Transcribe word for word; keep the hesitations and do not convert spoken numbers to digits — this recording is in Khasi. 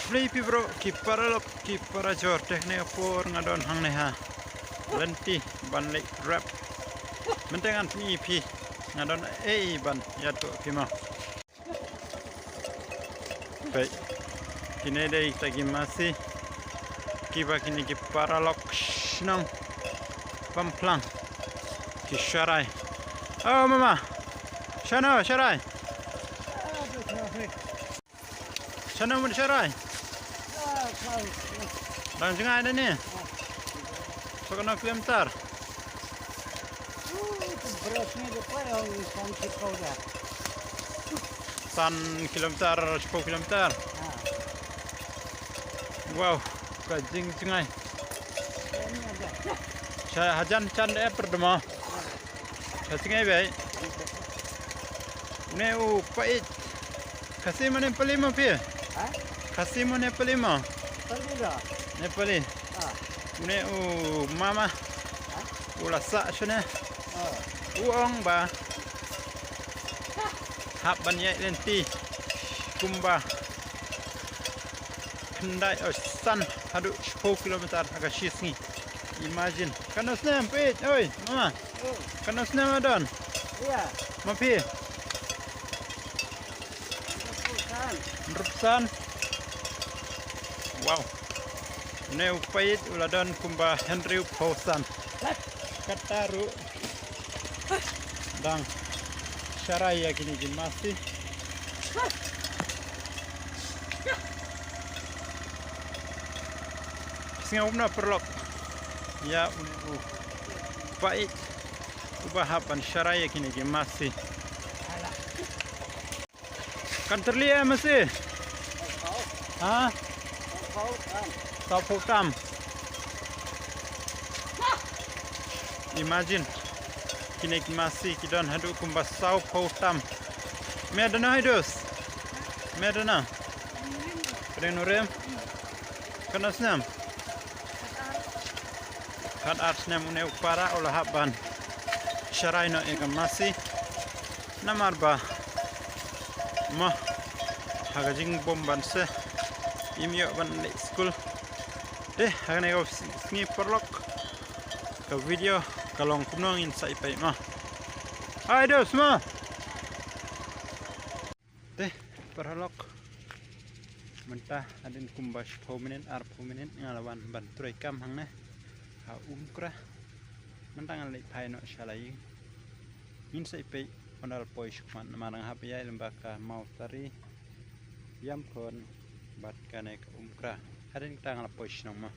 Khublei phi bro, ki paralok, ki parajor, te kane ka por nga don hangne ha lynti ban leit rep. Mynta ngan pyni phi nga don ei ban ïathuh phi ma. Peit, kine dei kita ki masi kiba kine ki paralok shnong Pamplang ki sharai. Oh mama, shano sharai? Shano mut sharai? Dang jngai da ne. Sa kano kilometer? San kilometer, sepuluh kilometer. Wow, ka jingjngai. Sha hajan chan de per dema. Khasi ngai bai. Une u pait. Khasi mo Nepali mo phi? Ha? Khasi mo Nepali mo? Nepali da. Nepali. Ah. Une u mama. Ha? U la sah shane. Ah. U ong ba hap ban ïaid lynti kumba khyndai, oh, san haduh shiphew kilometer ha ka shi sngi. Imagine. Kano snem phi? Oi, mama. Kano snem don? Iya. Ma phi? Hynriewphew san. Wow. Une u pait u la don kumba hynriewphew san. Kata ruh dang sharai ïa kine ki masi. Sngewbha paralok. Ïa une u pait uba hap ban sharai ïa kine ki masi. Kan tyrli eh masi? Ha? Sawphew tam. Imagine. Kine ki masi ki don haduh kumba sawphew tam. Me dana haidus. Me dana. Pdeng nurim. Kano snem? Khatar snem une u para u la hap ban sharai noh ïa ka masi. Namar ba mo ha ka jingbym ban sah im ïoh ban leit skul. Te ha kane ka sngi paralok ka video ka long kumno ngin sa ïa peit mo. Hai dos mo. Te paralok, mynta hadien kumba shiphew minit arphew minit nga la wan ban trei kam hangne ha Umkra. Mynta ngan leit phai noh sha la ïing. Ngin sa ïa peit ynda la poi sha khmat namar nga hap ïaid lyngba ka Mawtari, Ïamkhun bad kane ka Umkra. Hadien kata nga la poi shnong mo.